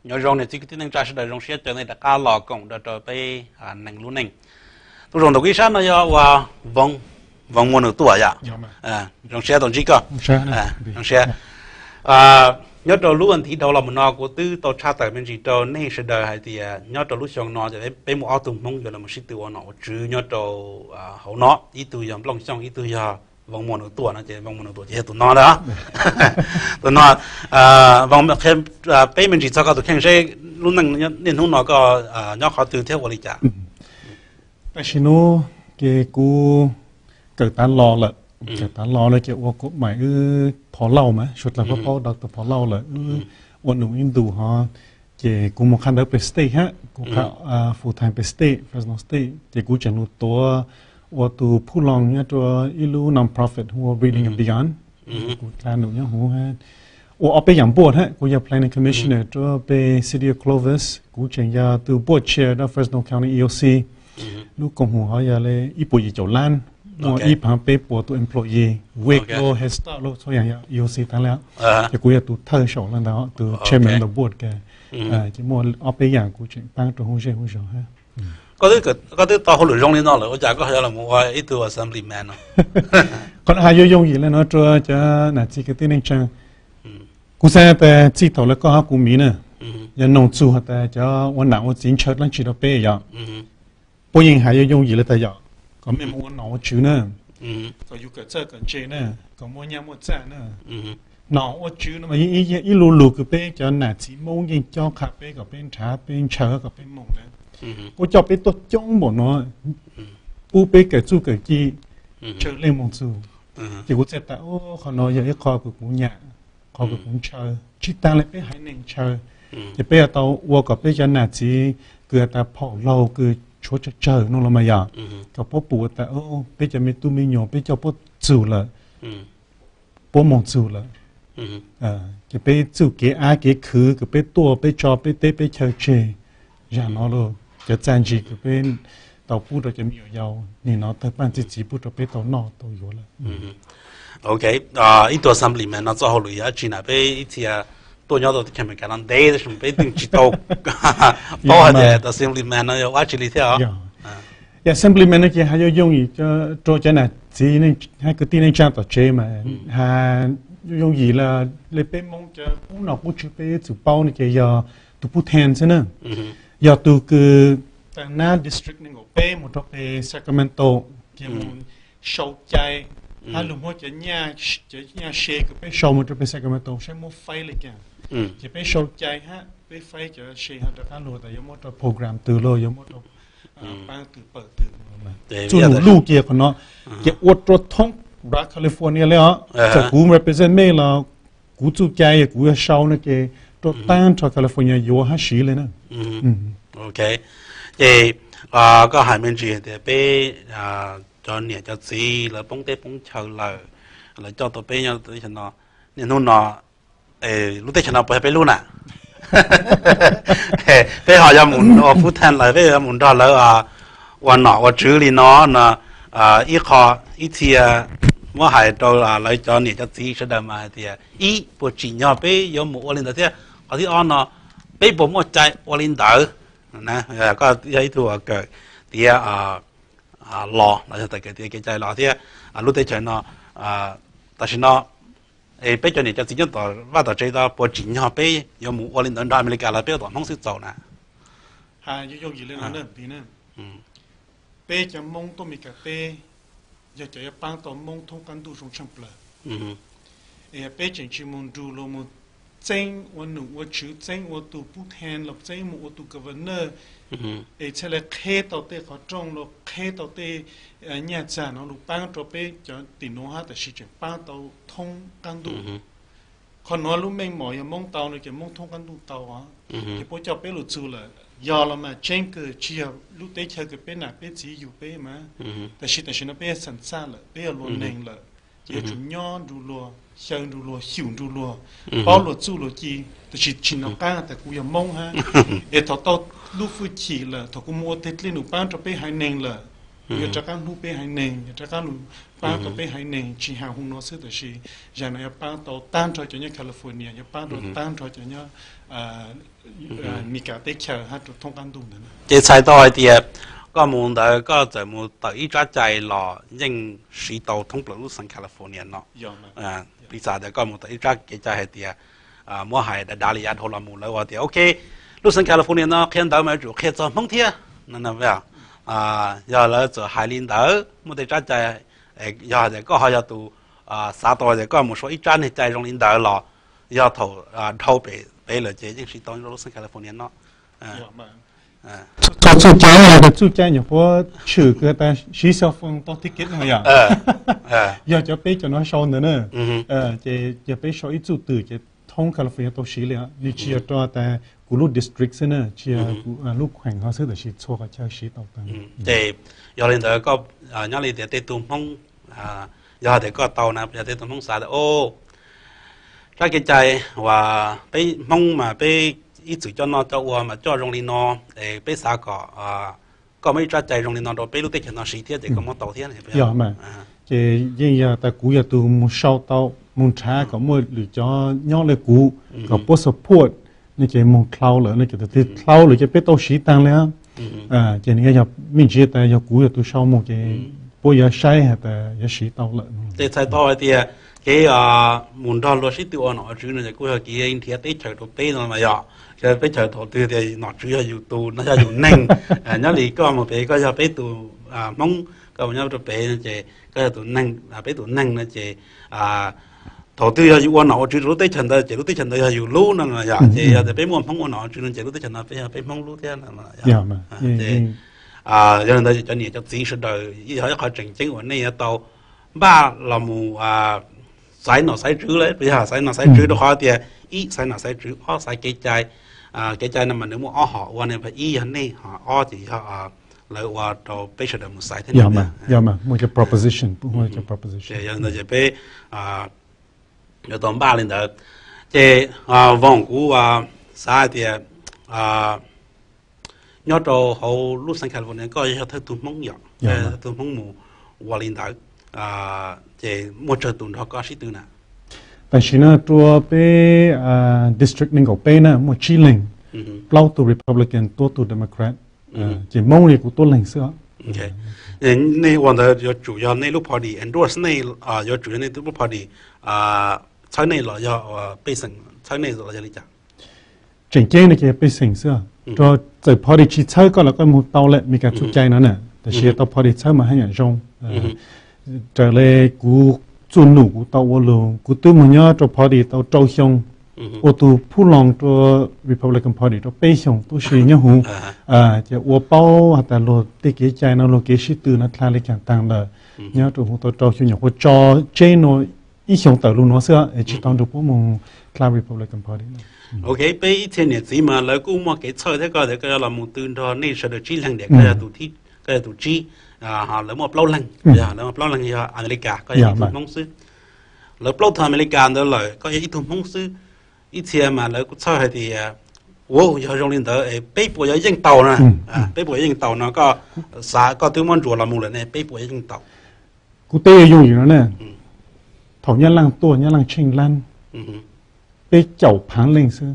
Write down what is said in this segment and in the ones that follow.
Nyob zoo niam txiv kwv tij neej tsa sawv daws, zoo siab caw nej rov qab los koom nrog rau peb neeg lub neej. Tus zaum ntawm kuv ib sab no yog ua Voos Muas Nws Tuam yom. Zoo siab tau ntsib koj. Zoo siab. Nyob rau lub vas thiv dhau los mus no kuv twb tau tshaj tawm me ntsis rau nej sawv daws hais tias nyob rau lub xyoo no ces peb muaj ob tug Hmoob yuav los sib tw ua nom ua tswv nyob rau hauv no, ib tug yog Nplooj Xyooj, ib tug yog Voos Muas Nws Tuam no ces Voos Muas Nws Tuam ces yog tus no na. Tus no, peb me ntsis txog koj tus kheej seb lub neej niaj hnub no koj nyob qhov twg thiab ua li cas. Tam sim no ces kuv kawm tav los lawm, kawm tav los lawm ces ua kuv maim wb Phov Lauj mas suav dlawg paub paub Doctor Phov Lauj lawm, wb ua num ib ntus ho ces kuv mus qha ntawv pem state hab, kuv qha full time pem state, Fresno State, ces kuv tseem lug tuav ua tus phuj loo nyob rua ib lub non-profit hu ua Reading and Beyond. Kuv qha num nyob huv hab ua ob peb yaam npuaj hab, kuv yog planning commissioner rua peb city of Clovis, kuv tseem yog tus board chair rua Fresno County E O C. Lub koom haum hov yog le ib puas yim caum lab, muaj ib phav peb puas tus employee, Wake Low, Head Start Low, txhua yaam yog E O C taag le. Ces kuv yog tus thawj saum le ntawd, tus chairman of the board ke. Ces muaj ob peb yaam kuv tseem paab rua huv zej huv zog hab. Koj twb tau hauj lwm zoo li no lawm ua cas koj yuav los ua ib tug assemblyman no? Qhov no has yuav yooj yim le no rua cov nam txiv kwv tij neej tsaa. Kuv xaav tas txij thaum le koj hab kuv miv na, yog noog txug has tas cov ua nam ua txiv ntshaw dlaab tsi rua peb yom, puab yeej has yuav yooj yim le tas yom, kom mej mus ua nom ua tswv na, kom yug kawm txawj kawm ntse na, kom muaj nyaj muaj txag na. Nom ua tswv no mas yeej ib lu lug kws peb cov nam txiv Moob yeej cob qha peb kom peb nrhav peb ntshaw kom peb moog na. Puab coj peb tuaj coob npaum no, pub peb kawm txuj kawm ci, tsawg leej moog txug. Ces kuv txhaj tas qhov no yog ib qho kws kuv nyam, qhov kws kuv ntshaw, tsi taag le peb haiv neeg ntshaw. Ces peb yuav tau ua kom peb cov nam txiv kws has tas phaum laug kws tshuav tsawg tsawg no los mas yog, kom puab pum tas peb cov me tub me nyuam peb coj puab txug lawm, puab moog txug lawm. Ces peb txuj kev ab kev khwv kws peb tuaj peb tso peb teb peb chaw tseg, zag no los cov txaj ntsis kws peb tau pub rua cov me nyuam yaus, nim no tawg paaj txi txiv pub rua peb tau noj tau yuav lawm. Ok, ib tug assemblyman no txoj hauj lwm yog dab tsi na? Peb ib txhia tuaj nyob tau teb chaws Amelikas no ntev tab sis mas peb twb tsis tau paub hais tias tus assemblyman no yog ua dab tsi li thiab os. Yog assemblyman no ces has yuav yooj yim rua cov nam txiv hab kwv tij neej tsaa tom tsev mas, has yooj yim le peb Moob cov qub nom qub tswv peb txwm paub no ces yog tus pub then xwb na. Yog tug kws taag nab district nees nkaum peb mus rua peg Sacramento, ces mus sau cai hab lug muab cov nyaj se kws peb sau mus rua peg Sacramento saib muab faib le caag. Ces peb sau cai hab peb faib cov se ho rov qab lug tas yuav muab rua program twg los yuav muab rua paab twg pawm twg. Txuj num luj ces qhov no ces ua rua thoob Baja California le os. Thaum kuv represent mej los kuv txuj cai yog kuv yuav sau no ces rua taab nrho California yuav hab siv le na. Ok, ces koj hais me ntsis tias peb cov niam cov txiv lawv poob teb poob chaw lawm, lawv coj tau peb nyob teb chaws no, niaj hnub no lub teb chaws no puas yog peb lub na? Peb ho yuav mus ua pub then lawm, peb yuav mus nrog lawv ua nom ua tswv li no no, ib qho, ib txhia muab hais rau lawv cov niam cov txiv sawv daws mas hais tias ib puas tsim nyog peb yuav mus ua li ntawd thiab, qhov thib ob no peb puas muaj cai ua li ntawd. Koj yog ib tug kawm tiav los los yog kawm tiav kev cai los thiab lub teb chaws no, tam sim no peb cov niam cov txiv nyob tom vaj tom tsev tau puas tsim nyog peb yuav mus ua li ntawd nrog Amelikas los peb ua tom Hmoob xwb txaus na? Has yuav yooj yim le no na, peb cov Moob tuaj Amelikas teb yog cov yuav paab tau Moob thoob qab ntuj zoo tshaaj plawg. Es peb tseem tsis mus nrug luag mus txeeb ua num ua tswv, txeeb ua tus pub then los txeeb mus ua tus governor, es txhaj le qheb tau tej qhov rooj los qheb tau tej nyaj txag no lug paab rua peb cov tim nuav hab, tab sis tseem paab tau thoob qab ntuj. Qhov nuav lub meej mom yog Moob tau no ces Moob thoob qab ntuj tau os. Ces puab coj peb lug txug lawm, yog los mas tseeb kawg tsis yog lub teb chaws kws peb nam peb txiv yug peb mas, tab sis tam sim no peb yog xam xaj lawm, peb yog luag neeg lawm, ces yuav tsum nyob nrug luag, xyaw nrug luag, xyum nrug luag, paub luag txuj luag ci. Tab sis tsis nov qab tas kuv yog Moob hab, es thaum tau lub fwj chim lawm, thaum kuv mus ua teg dlej num paab rua peb haiv neeg lawm, Yuav rov qab hlub peb haiv neeg, yuav rov qab los pab tau peb haiv neeg tsis has hu no xwb, tab sis zaj no yuav pab tau tag nrho cov nyob California, yuav pab tau tag nrho cov nyob Mis Kas teb chaws hab rau thoob qab ntuj ntawd. Ces txhais tau hais tias koj mus ntawd koj txawm mus tawm ib tsab cai los yeej siv tau thoob plaws lub xeev California no. Piv txwv tias koj mus tawm ib tsab kev cai hais tias, muab hais dav dav li yav dhau los mus lawv ua tias ok, lub xeev California no qhia ntawv mas yuav tsum qhia txog Hmoob thiab. Yog lawv txawm hais li ntawd muaj tej tsab cai, yog tias koj ho yog tus xav tau tias koj mus sau ib tsab neeg cai zoo li ntawd los yog thaum dhau pem peb lawm ces yeej siv tau rau lub xeev California no. Txoj cai, txoj cai nyuam qhuav tshwm kws tas siv cell phone tau ticket no yom. Yog cov peb cov no sau ntawd na, ces yog peb sau ib txuj twm ces thoob California tau siv li, nws tsis yog rau tas kuv lub district xwb na, tsis yog kuv lub kheem ho xwb, tab sis txhua qhov chaw siv tau tas. Ces yog li ntawd koj nyob li tias tej tug Hmoob, yog tias koj tau na, yog tej tug Hmoob xav tias o, tsab kev cai uas peb Hmoob mas peb ib txwm coj noj coj ua mas coj zoo li no, es peb xav kom koj muab ib tsab cai zoo li no rau peb lub teb chaws no siv thiab ces koj muab tau thiab. Yog mas, ces yeej yog tas kuv yog tus mus sau tau, mus nrhav kom muaj lwm cov nyob li kuv kom puab support, no ces mus dhau lawm no ces thaum twg dhau lawm ces peb tau siv taag li. Ces nws yog me ntsis tas yog kuv yog tus sau mus ces puab yuav saib has tas yuav siv tau lawm. Ces txhais tau hais tias kev mus nrog luag sib tw ua nom ua tswv no ces kuj yog kev nrhiav teb chaws rau peb no mas yog, teb chaws thaum twg tias nom tswv yog yus tus no yog yus neeg, nyob li koj mus pem koj yog peb tus Hmoob, koj mus nyob rau pem no ces koj yog tus neeg, peb tus neeg no ces thaum twg yog yus ua nom ua tswv rau lub teb chaws ntawd ces lub teb chaws ntawd yog yus lub no yom, ces yog tias peb muaj Hmoob ua nom ua tswv no ces lub teb chaws no peb yog peb Hmoob lub thiab. Yog li ntawd cov niam cov txiv sawv daws yog ib qho tseem ceeb uas nej yuav tau npaj los mus xaiv nom xaiv tswv lawm, yog xaiv nom xaiv tswv rau qhov tias ib, xaiv nom xaiv tswv, ob, xaiv kev cai. Kev cai no mas nws muaj ob hom ua ne, ib yog nej, ho ob ces yog lawv ua rau peb sawv daws mus xaiv thiab. Yog mas, muaj cov proposition, muaj cov proposition. Yog li ntawd ces peb yuav tau npaj li ntawd. Ces Voos, kuv xav hais tias nyob rau hauv lub xeev California koj yog thawj tug Hmoob yom, thawj tug Hmoob mus ua li ntawd, ces muaj tsawg tus nrog koj sib tw na? Tam sim no rua peb district nees nkaum peb na muaj tsib leeg, plaub tug Republican, tuab tug Democrat, ces Hmoob li kuv tuab leeg xwb. Nej ua ntawd yuav tsum yog nej lub party endorse nej, yuav tsum yog nej lub party txhawb nej los yog pej xeem txhawb nej los yog li cas? Tseem ceeb no ces pej xeem xwb, rua txawm party tsis txhawb koj los koj mus tau lawm, Meskas txuj cai no na, tab sis tau party txhawb mas haj yam zoo. Raws li kuv txuj num kuv tau ua lug, kuv twb mus nyob rau party tau rau xyoo, ua tug phub loos rua Republican Party rau peb xyoos tub si nyob huv, ces ua paub has tas luag tej kev cai no luag kev sib tw no dlha li caag taag lawm. Nyob rau huv tau rau xyoo, nyuam qhuav tso tseb nuav ib xyoo tawm lug nuav xwb es tsis tau nrug puab mus dlha Republican Party. Ok, peb ib txhia niam txiv mas lawv kuj muaj kev txhawj thiab, koj tias koj yuav los mus tw nrog nej sawv daws tsib leeg tias koj yog tus tsib, ho lawv muaj plaub leeg, lawv muaj plaub leeg yog Amelikas, koj yog ib tug Hmoob xwb. Lawv plaub tug Amelikas ntawd lawm koj yog ib tug Hmoob xwb. Ib txhia mas lawv kuj txhawj hais tias, ua yog zoo li ntawd es peb puas yuav yeej tau na? Peb puas yuav yeej tau no? Koj xav, koj twb muab ntsuas los mus lawm ne, peb puas yuav yeej tau? Kuv teb yuav yooj yim no na, thaum Nyab Laaj tuaj Nyab Laaj tsheej laab, peb caum phaav leej xwb,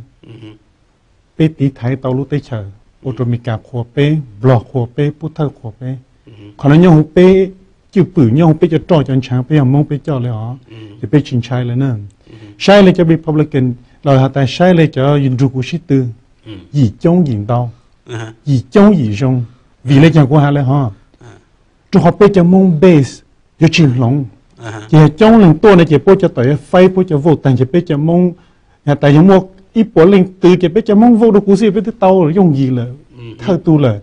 peb tiv thaiv tau lub teb chaws, ua rau Amelikas qhuas peb, Nplog qhuas peb, Pub Thawj qhuas peb. Qhov no nyob huv peb cwj pwm, nyob huv peb cov roj cov ntshaav, peb yog Moob peb coj li os, ces peb tsis ntshai lawm na. Saib li cov Republican los has tas saib li cov nrug kuv sib tw, yim coob yim ntau, yim coob yim zoo. Vim li cas kuv has li hov? Rau qhov peb cov Moob base yuav tsis hloov, ces yog coob leej tuaj no ces puab cov tawm yuav faib puab cov vote taag, ces peb cov Moob has tas yog muaj ib puas leej tw ces peb cov Moob vote rau kuv xwb peb twb tau yooj yim lawm, thawj tug lawm.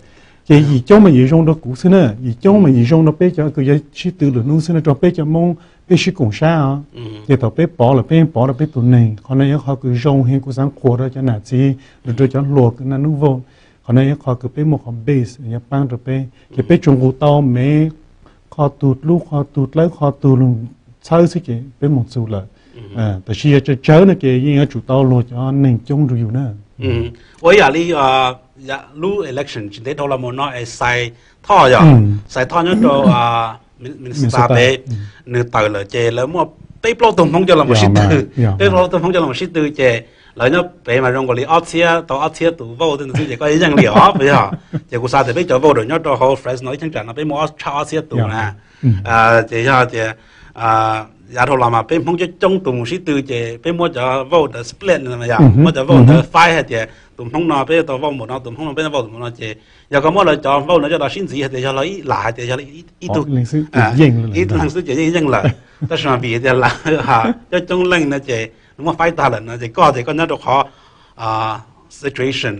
Ces yim coob mas yim zoo rau kuv xwb na, yim coob mas yim zoo rau peb cov kws yuav sib tw lwm hnub xwb na, rau peb cov Moob peb sib koom sab os. Ces thaum peb pov lawm peb yeej pov rau peb tus neeg. Qhov no yog qhov kws zoo heev, kuv xaav qhuas rau cov nam txiv, rau cov hluas kws naj nub vote. Qhov no yog qhov kws peb muaj qhov base yuav paab rau peb, ces peb tsuas nqus tau Mev qhov tug, Dlub qhov tug, Dlawb qhov tug, lug txhawb xwb ces peb moog txug lawm. Tab sis yog tsawg tsawg no ces yeej yuav tsum tau luag cov neeg coob nrug yug na. Ua ib yam li lub election tsis ntev dhau los mus no es Xais Thoj yog, Xais Thoj nyob rau Minnesota pem, nws tawm lawm ces lawv muaj peb plaub tug Hmoob coj los mus sib tw, peb plaub tug Hmoob coj los mus sib tw ces lawv nyob pem mas zoo nkaus li ob txhiab tau ob txhiab tus vote tej ntawd xwb ces koj yeej li os puas yog? Ces kuv xav tias peb cov voter nyob rau hauv Fresno ib cheeb tsam no peb muaj ob tshaj ob txhiab tus na. Ces yog tias yav dhau los mas peb Hmoob coob coob tus mus sib tw ces peb muab cov vote ntawd split na yog, muab cov vote ntawd faib hais tias tus Hmoob no peb tau vote npaum no, tus Hmoob no peb tau vote npaum no ces yog koj muab lawv cov vote no coj los sib ntxiv hais tias yog ib lam hais tias yog ib tug, ib leeg xwb ces yeej yeej lawm. Tab sis mas vim tias lawv coob coob leej no ces nws muab faib tag lawm no ces koj ces koj nyob rau qhov situation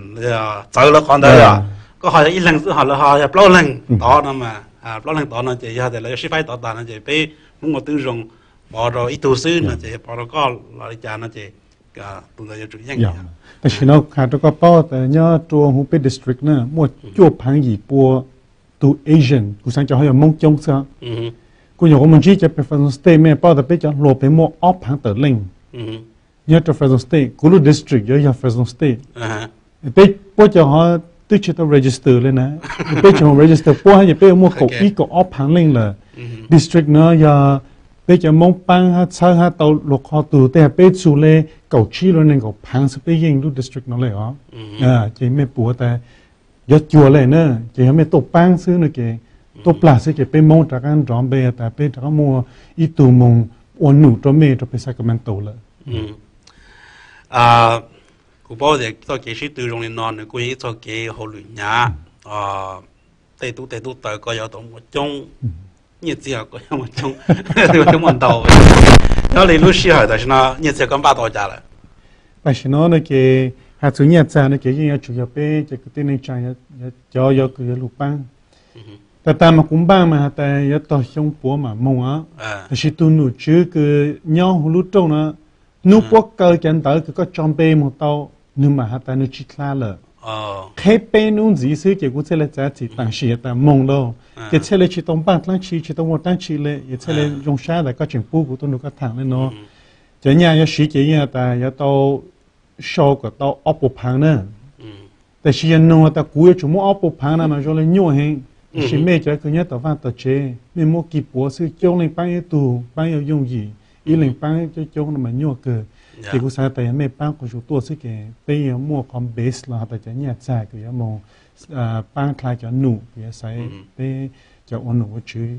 txawv lawv qhov ntawd yog, koj ho yog ib leeg xwb ho lawv ho yog plaub leeg tod no mas, plaub leeg tod no ces yog tias lawv yuav sib faib tod tas no ces peb Hmoob ua twb zoo pov rau ib tug xwb no ces pov rau koj los li cas no ces tus ntawd yuav tsum yeej. Tam sim no hais rau koj paub tas nyob rau huv peb district na muaj cuaj phav yim pua tus Asian, kuv xaav cov ho yog Hmoob coob xwb. Kuv nyuam qhuav mus ntsib cov pem Fresno State, mej paub tas peb cov hluas pem muaj ob phav tawm leej nyob rau Fresno State. Kuv lub district yuav yog Fresno State. Peb puab cov ho twb tsis tau register li na, peb tsis mus register puab ces peb yuav muaj kaum ib kaum ob phav leej lawm. District no yog peb cov Hmoob paab hab txhawb hab tau lug qhov tug tej, peb txug le kaum tsib lug neeg nkaum phav xwb peb yeej lub district no le os. Ces mej puas tas yuav cuag le na, ces yog mej tuaj paab xwb no ces tuaj plag xwb ces peb Hmoob rov qab nrov npe tas peb rov qab muaj ib tug moog ua num rau mej rau pem Sacramento lawm. Kuv paub tias txoj kev sib tw zoo li no nws kuj yog ib txoj kev hauj lwm hnyav. Tej tub tej tub taws koj yuav tau muaj coob, nyiaj txiag koj yuav muaj coob, yuav muaj ntau. Nyob li lub sij hawm tam sim no nyiaj txiag koj npaj tau cas lawm? Tam sim no no ces has txug nyiaj txiag no ces yeej yuav tsum yog peb cov kwv tij neej tsaa cov yuav kws yuav lug paab. Tag tag mas kuv npaj mas has tas yuav tog xyoo puav mam moog os. Tam sis tug num tswv kws nyob huv lub rooj no, nub puab kaw cov ntawv kws koj tso npe moog tau, nwg mam has tas nwg tsi dlha lawm. Qheb peb nub ntxiv xwb ces kuv txhaj le txav txim taam sim has tas moog lauj. Ces txhaj le tsi tau npaj dlaab tsi, tsi tau muaj dlaab tsi le, es txhaj le zoo sab tas koj tseem pub kuv tuaj nrug koj thaam le no. Cov nyaj yuav siv ces yeej has tas yuav tau sau kom tau ob puas phaav na. Tam sis yog nug tas kuv yuav tsum muab ob puas phaav na mas zoo le nyuaj heev. Tam sis mej cov kws nyob tom vaaj tom tsev mej muab kis puav xwb, coob leej paab ib tug paab yuav yooj yim, ib leeg paab coob coob no mas nyuaj kawg. Ces kuv xaav tas yog mej paab quas tsuas tuaj xwb ces peb yuav muaj qhov base los has tas cov nyaj txag kws yuav moog paab dlha cov num kws yuav xaiv peb cov ua num ua tswv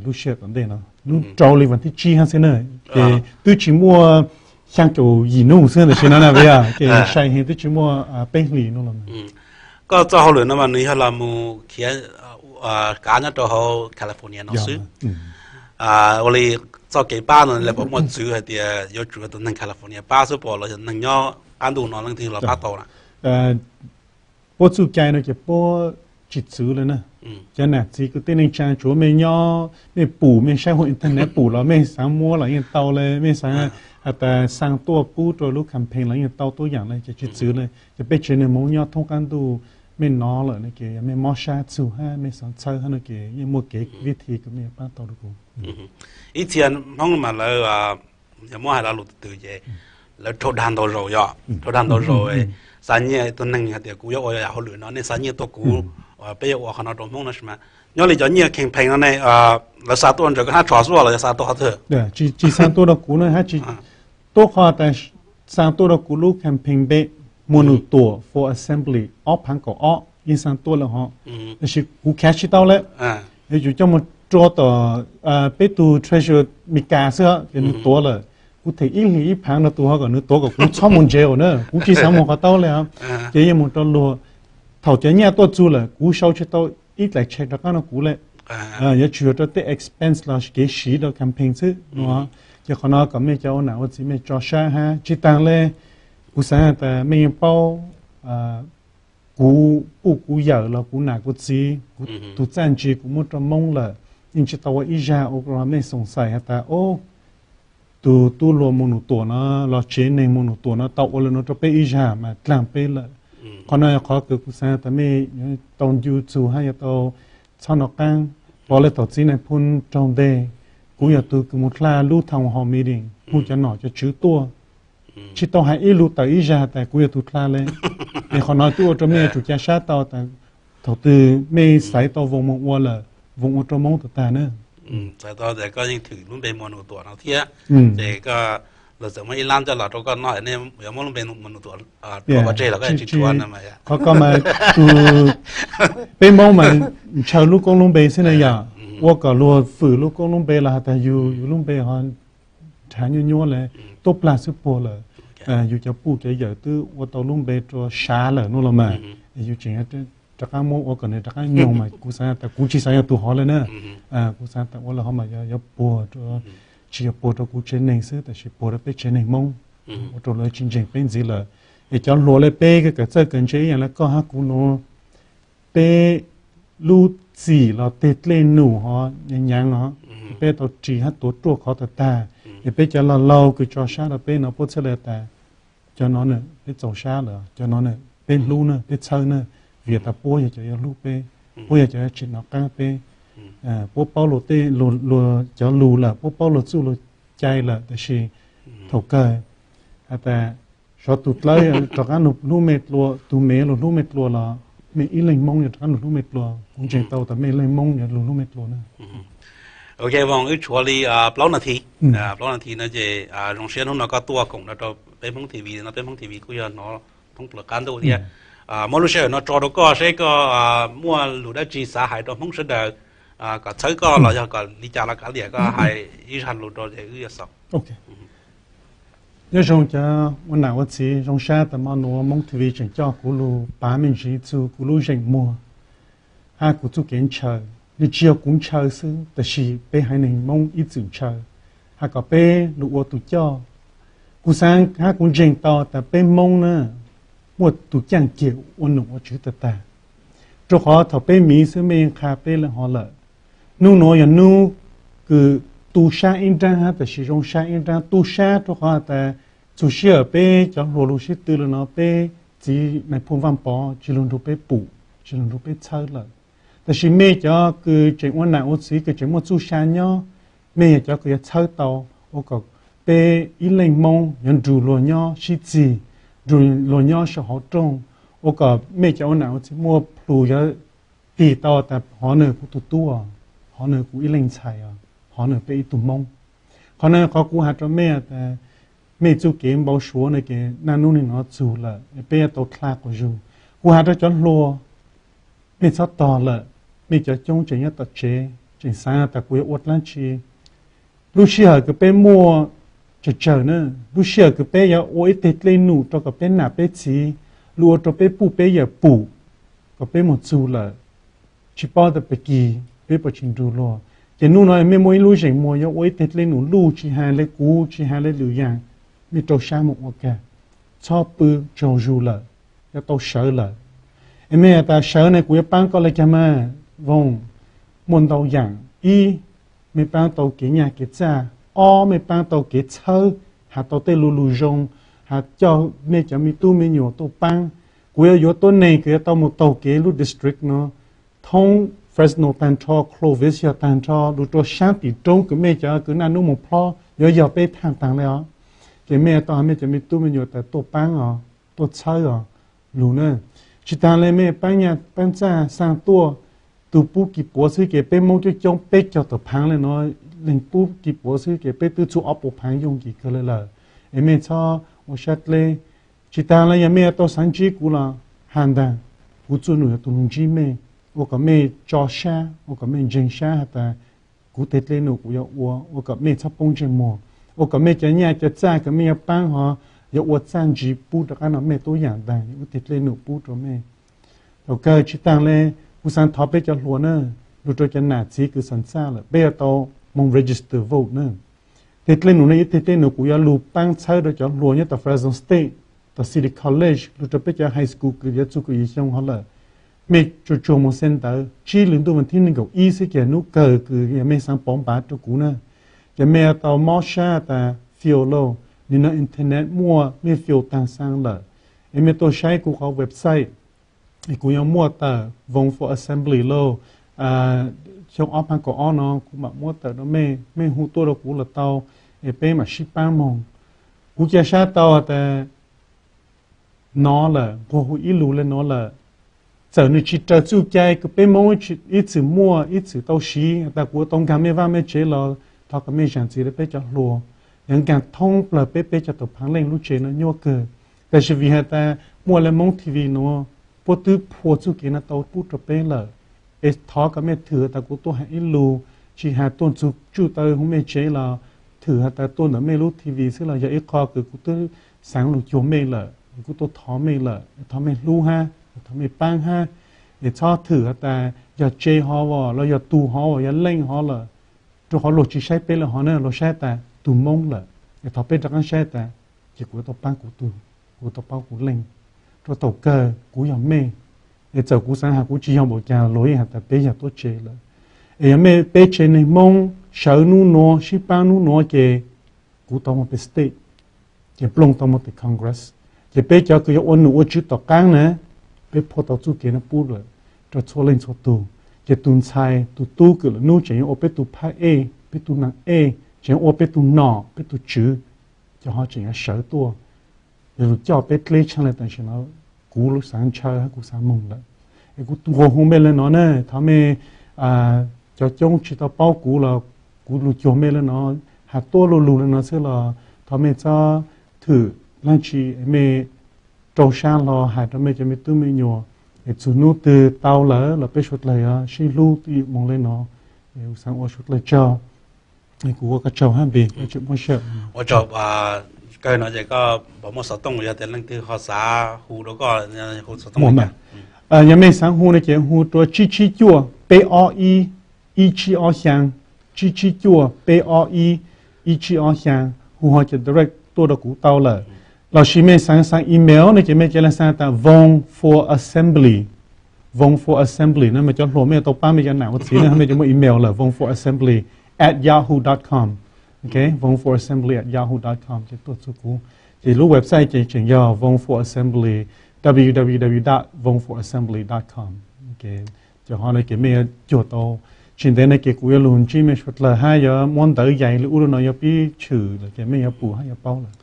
lub sij hawm tom ntej no. Lub rau li vas thib tsib hab xwb na, ces twb tsis muaj xyaa caum yim nub xwb tam sim no na, yog ces sai heev twb tsis muaj peb hlis nub los. Koj txoj hauj lwm no mas nws yog los mus khiav kav nyob rau hauv California no xwb. Ua li txoj kev pab no lawv puas muaj txwv hais tias yuav tsum yog tus neeg California pab xwb puas los yog neeg nyob qab ntuj no leej twg los pab tau na? Puab txuj cai no ces puab tsis txwv le na. Cov nam txiv kwv tij neej tsaa tsuav mej nyob mej pum mej saib huv internet pum los mej xaav muab los yeej tau le, mej xaav has tas xaa tuaj pub rau lub campaign los yeej tau tuab yaam le, ces tsis txwv le. Ces peb tsev neeg Hmoob nyob thoob qab ntuj mej nov lawm no ces yog mej mob sab txug hab mej xaav txhawb hab no ces yeej muaj kev vib thi kws mej yuav paab tau rau kuv. Ib txhia Hmoob mas lawv yog muab hais lo lus twg ces lawv raug dag ntau zaus, yog raug dag ntau zaus, xav nyiaj. Tus neeg hais tias kuv yuav ua yam hauj lwm no, nej xav nyiaj tuaj kuv, peb yuav ua qhov no rau Hmoob no mas. Nyob li cov nyiaj campaign no ne, lawv xa tuaj ntawm koj hnab tsho xwb los yog xa tuaj qhov twg? Tsis xa tuaj rau kuv na, hab tsis tuaj qhov tas xa tuaj rau kuv lub campaign npe, Muas Num Tuam for Assembly ob phaav kaum ob yeej xa tuaj lawm hov. Tab sis kuv khav tsis tau le, yuav tsum coj mus rua tom peb tug treasurer Meskas xwb ces nws tuav lawm. Kuv them ib hlis ib phaav rau tus hov kom nws tuav kom kuv txhob mus jail na, kuv tsis xav mus qhov taub le. Ces yeej mus rau luag. Thaum cov nyaj tuaj txug lawm kuv sau tsis tau ib dlaim check rov qab rau kuv le. Yuav tsum yog rau tej expense los kev siv rau campaign xwb no. Ces qhov no kom mej cov ua nam ua txiv mej tso sab hab tsis taag le. Kuv xaav tas mej yeej paub kuv puj kuv yawm los kuv nam kuv txiv, kuv tug txaj ntsis kuv muab rau Moob lawm, yeej tsis tau ua ib zag ua rau mej xoom xais has tas o, tug tub hluas Muas Num Tuam no los tsev neeg Muas Num Tuam no tau ua le nuav rau peb ib zag mas dlaag peb lawm. Qhov no yog qhov kws kuv xaav tas mej yuav tau ncu txug hab yuav tau txhob nov qaab. Pov le thaum txiv Nais Phoo raug nteg, kuv yog tug kws mus dlha lub town hall meeting hu cov nom cov tswv tuaj, tsis tau has ib lus tawm ib zag tas kuv yog tug dlha le. Es qhov no twb ua rau mej yuav tsum ca sab tau tas thaum twg mej xaiv tau Voos moog ua lawm, Voos ua rau Moob tag tag na. Txawm tau tias koj yeej thwm lub npe Muas Nus Tuam no thiab, ces koj, luag txawm muab ib lab coj los rau koj noj, nej yuav muab lub npe Muas Nus Tuam rua koj tseg los koj tsis rua no mas. Qhov ko mas tus, peb Moob mas ntshaw lub koob lub npe xwb na yom, ua kom luag fwm lub koob lub npe los has tas yus, yus lub npe ho nrhav nyuaj nyuaj le, tuab plag xwb puag lawm. Yus cov puj cov yawm twb ua tau lub npe rua sav lawm no los mas, yus tseem rov qab muab ua kom nws rov qab nyoog mas kuv xav tas kuv tsis xav yog tus hov le na. Kuv xav tas ua lawm ho mas yuav puag, tsis yog puag rau kuv tsev neeg xwb tab sis puag rau peb tsev neeg Moob, ua rau lawv tsis ntseeg peb ntxiv lawm. Es cov hluas le peb kawm txawj kawm ntse ib yam le koj hab kuv nuav, peb lub txim los teg dlej num ho nyaav nyaav os, peb tau ris hab tuav ruaj khov tag tag. Es peb cov laug laug kws tso sab rau peb no puab txhawb le tas cov no na peb txaus sab lawm, cov no na peb hlub na, peb txhawb na, vim tas puab yog cov yuav hlub peb, puab yog cov yuav tsim no qaab peb. Puab paub luag tej, luag cov lus lawm, puab paub luag txuj luag cai lawm, tab sis thaum kawg has tas xyov tus dlawb rov qab lug hlub mej dlua, tus me lug hlub mej dlua los mej ib leeg Moob yuav rov qab lug hlub mej dlua. Kuv ntseeg tau tas mej leeg Moob yuav lug hlub mej dlua na. Ok, Voos, wb tshuav li plaub nas this, plaub nas this no ces zoo siab hnub no koj tuaj koom no rau peb Hmoob T V no, peb Hmoob T V kuj yog hnov thoob plaws qab ntuj thiab. Muab lub sij hawm no tso rau koj seb koj muaj lus dab tsi xav hais rau Hmoob sawv daws kom txhawb koj los yog kom li cas los kav liam, koj hais ib zag lus rau ces wb yuav xaus. Nyob zoo cov ua nam ua txiv, zoo sab tas mo nuav Hmoob T V tseem coj kuv lug pav me ntsis txug kuv lub zeem muag hab kuv txuj kev ntshaw. Nws tsis yog kuv ntshaw xwb, tab sis peb haiv neeg Moob ib txwm ntshaw, has kom peb lug ua tus coj. Kuv xaav hab kuv ntseeg tau tas peb Moob na muaj tus caaj kiag ua nom ua tswv tag tag, rua qhov thaum peb miv xwb mej yeej qha peb le hov lawm. Nub nuav yog nub kws tu sab ib nraab hab tab sis zoo sab ib nraab. Tu sab rua qhov has tas txug sij hawm peb cov hluas lug sib tw le no peb txiv Nais Phoo Vaaj Pov tsis lug nrug peb pum, tsis lug nrug peb txhawb lawm. Tab sis mej cov kws tseem ua nam ua txiv kws tseem muaj txuj sa nyob, mej yog cov kws yuav txhawb tau ua kom peb ib leej Moob yuav nrug luag nyob sib txig, nrug luag nyob sau hauv rooj, ua kom mej cov ua nam ua txiv muaj plhus yuav tig tau tas hov nwg kuv tug tub, hov nwg kuv ib leej ntxhais, hov nwg peb ib tug Moob. Qhov no qhov kuv has rua mej tas mej txuj kev npau suav no ces naj nub nwg nov txug lawm, peb yuav tau dlha quas zug. Kuv has rua cov hluas, mej txhob tog lawm, mej cov coob tseem nyob tom tsev tseem xaav tas kuv yuav ua dlaab tsi. Lub sij hawm kws peb muaj tsawg tsawg na, lub sij hawm kws peb yuav ua ib teg dlej num rua kom peb nam peb txiv, lug ua rua peb puj peb yawm pum, kom peb moog txug lawm, tsis paub tas peb kis peb puas tsis nrug luag. Ces nub no mej muaj ib lub zeem muag yuav ua ib teg dlej num luj, tsis has le kuv tsis has le lwm yaam, mej rau sab moog ua kag, txhob pw tsaug zug lawm, yuav tau sawv lawm. Es mej has tas sawv ne kuv yuav paab koj le caag mas? Voos, muaj ntau yaam. Ib, mej paab tau kev nyaj kev txaj. Ob, mej paab tau kev txhawb, has tau tej lus lug zoo, has coj mej cov me tub me nyuam tuaj paab. Kuv yuav yuav tuab neeg kws yuav tau moog taug kev lub district no, thoob Fresno taag nrho, Clovis yog taag nrho, lug rua saab tim roob kws mej cov kws naj nub moog plob yuav yog peb thaaj taag le os. Ces mej tau has mej cov me tub me nyuam tas tuaj paab os, tuaj txhawb os, lug na. Tsis taag le mej paab nyaj paab txaj xaa tuaj, tug pub kis puav xwb ces peb Moob coob coob peb caug tawm phaav le no, leeg pub kis puav xwb ces peb twb txug ob puas phaav yooj yim kawg le lawm. Es mej txhob ua sab dleb. Tsis taag le yog mej yuav tau xaav ntsib kuv los has ntaag, kuv txuj num yuav tug lug ntsib mej, ua kom mej tso sab, ua kom mej ntseeg sab has tas kuv teg dlej num kuv yuav ua, ua kom mej txhob poob ntsej muag, ua kom mej cov nyaj cov txaj kws mej yuav paab ho yuav ua txaj ntsis pub rov qab no mej tub yaam ntaag, wb teg dlej num pub rua mej. Thaum kawg tsis taag le, kuv xaav thov peb cov hluas na, lug rua cov nam txiv kws xaav txaj lawm peb yuav tau moog register vote na. Teg dlej num ne, ib teg dlej num kuv yuav lug paab txhawb rua cov hluas nyob tom Fresno State, tom City College, lug rua peb cov high school kws yuav txug kaum yim xyoo hov lawm. Mej tsuag tsuag moog xeeb ntawv, tsib lwm ntuj vas thib neeg nkaum ib xwb ces nub kawg kws yog mej xaav pauv npav rua kuv na, ces mej yuav tau mob sab tas fill lauj, nim no internet muaj mej fill taag xaa lawm. Es mej tuaj saib kuv qhov website, es kuv yuav muaj tawm Vote for Assembly lauj, xyoo ob phav kaum ob no kuv mam muab tawm rua mej, mej hu tuaj rua kuv los tau, es peb mam sib paab moog. Kuv ca sab tau tas no lawm, nquag hu ib lus le no lawm. Txawm nws tsis raws txuj cai kws peb Hmoob ib txwm muaj ib txwm tau siv, tas kuv tau nkag mej vaj mej tsev los thov kom mej zam txim rau peb cov hluas. Yog nkag thoob plawg peb peb cov tau phaav leej lub tsev no nyuaj kawg, tab sis vim has tas muaj le Hmoob T V no, puab twb phua txuj kev no tau pub rau peb lawm. Es thov kom mej thwm tas kuv tuaj has ib lus, tsis has tuaj txug tsuj taw hu mej tsev los thwm has tas tuaj ntawm mej lub T V xwb los yog ib qho kws kuv twb xaav lug cuag mej lawm, kuv tuaj thov mej lawm, thov mej hlub hab, thov mej paab hab. Es txhob thwm has tas yog tsev hov los yog tug hov, yog leej hov lawm, rau qhov luag tsis saib peb le hov na, luag saib tas tug Moob lawm. Es thov peb rov qaab saib tas ces kuv tau paab kuv tug, kuv tau paab kuv leej, rua thaum kawg kuv yog mej. Es txawm kuv xaav has kuv tsis yog npaum cas luag yeej has tas peb yog tuab tsev lawm. Es yog mej peb tsev neeg Moob sawv nub nuav sib paab nub nuav ces kuv tau moog pem state, ces nplooj tau moog pem Congress, ces peb cov kws yuav ua num ua tswv tom qaab na, peb phua tau txuj kev no pub lawm rua txhua leej txhua tug. Ces tug ntxhais tug tub kws lwm nub tseem yuav ua peb tug phaj ej, peb tug naag ej, tseem yuav ua peb tug nom peb tug tswv, cov hov tseem yuav sawv tuaj. Yog lug coj peb dleb tshaaj le tam sim no, kuv lug xaav ntshaw hab kuv xaav moog lawm. Es kuv nquag hu mej le no na, thov mej, cov coob tsis tau paub kuv los kuv lug cuag mej le no, has tuab lug lug le no xwb los thov mej txhob thwm leej tsi, mej rau sab hlo has rua mej cov me tub me nyuam. Es txug nub twg tau lawm los peb suav dlawg yuav sib hlub twj ywm moog le no. Kuv xaav ua suav dlawg tsaug, kuv ua koj tsaug hab npe, koj tseem muaj sij hawm. Ua tsaug kawg no ces koj puas muaj xov tooj, yog tias leej twg ho xav hu rau koj, hu xov tooj. Yog mej xaav hu no ces hu rua tsib tsib cuaj peb ob ib, ib tsib ob xyaa, tsib tsib cuaj peb ob ib, ib tsib ob xyaa, hu ho ces direct tuaj rau kuv tau lawm. Lossis mej xaav xaav email no ces mej ca le xaav tas Voos for Assembly, Voos for Assembly no mas cov hluas mej yuav tau paab mej cov nam ua txiv na, mej cov muaj email lawm, voos for assembly at yahoo dot com. Ok, voos for assembly at yahoo dot com ces tuaj txug kuv. Ces lub website ces tseem yog Voos for Assembly, www dot voos for assembly dot com. Ces ho no ces mej yuav cuag tau. Tsis ntev no ces kuv yuav lug ntsib mej suav dlawg hab yuav muab ntawv yais li ub li no yuav pib tshwm lawm ces mej yuav pum hab yuav paub lawm.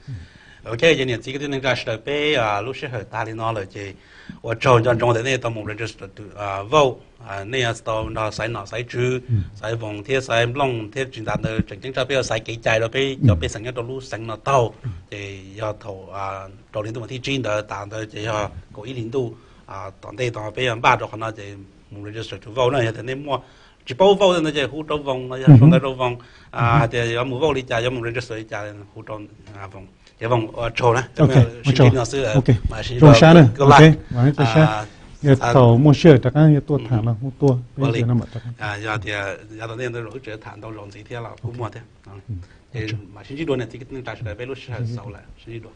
Ok, ces niam txiv kwv tij neej tsa sawv daws, peb lub sij hawm tag li no lawm ces ua tsaug nco ntsoov tias nej tau mus register tus vote, nej yuav tau nrog xaiv nom xaiv tswv, xaiv voos thiab xaiv nplooj thiab tsis tas ntawd tseem ceeb tshaj peb yuav xaiv kev cai rau peb cov pej xeem nyob rau lub xeev no taug. Ces yog thaum rau hli ntuj vas thib tsib ntawd tas ntawd ces yog kaum ib hli ntuj tom ntej tod peb yuav npaj rau qhov no ces mus register tus vote na. Yog tias nej muaj tsis paub vote ntawd ces hu rau voos los yog sau ntawv rau voos hais tias yuav mus vote li cas, yuav mus register li cas, hu rau voos. Ces voos ua tsaug na, sib ntsib no xwb, zoo sab na. Thaum muaj sij hawm rov qaab yuav tuaj tham los hu tuaj. Yog tias yav tom ntej ntawd wb tseem tham ntau zaus ntxiv thiab los kuj muaj thiab. Ces mam sib ntsib dua niam txiv kwv tij neej tsa sawv daws, peb lub sij hawm xaus lawm, sib ntsib dua.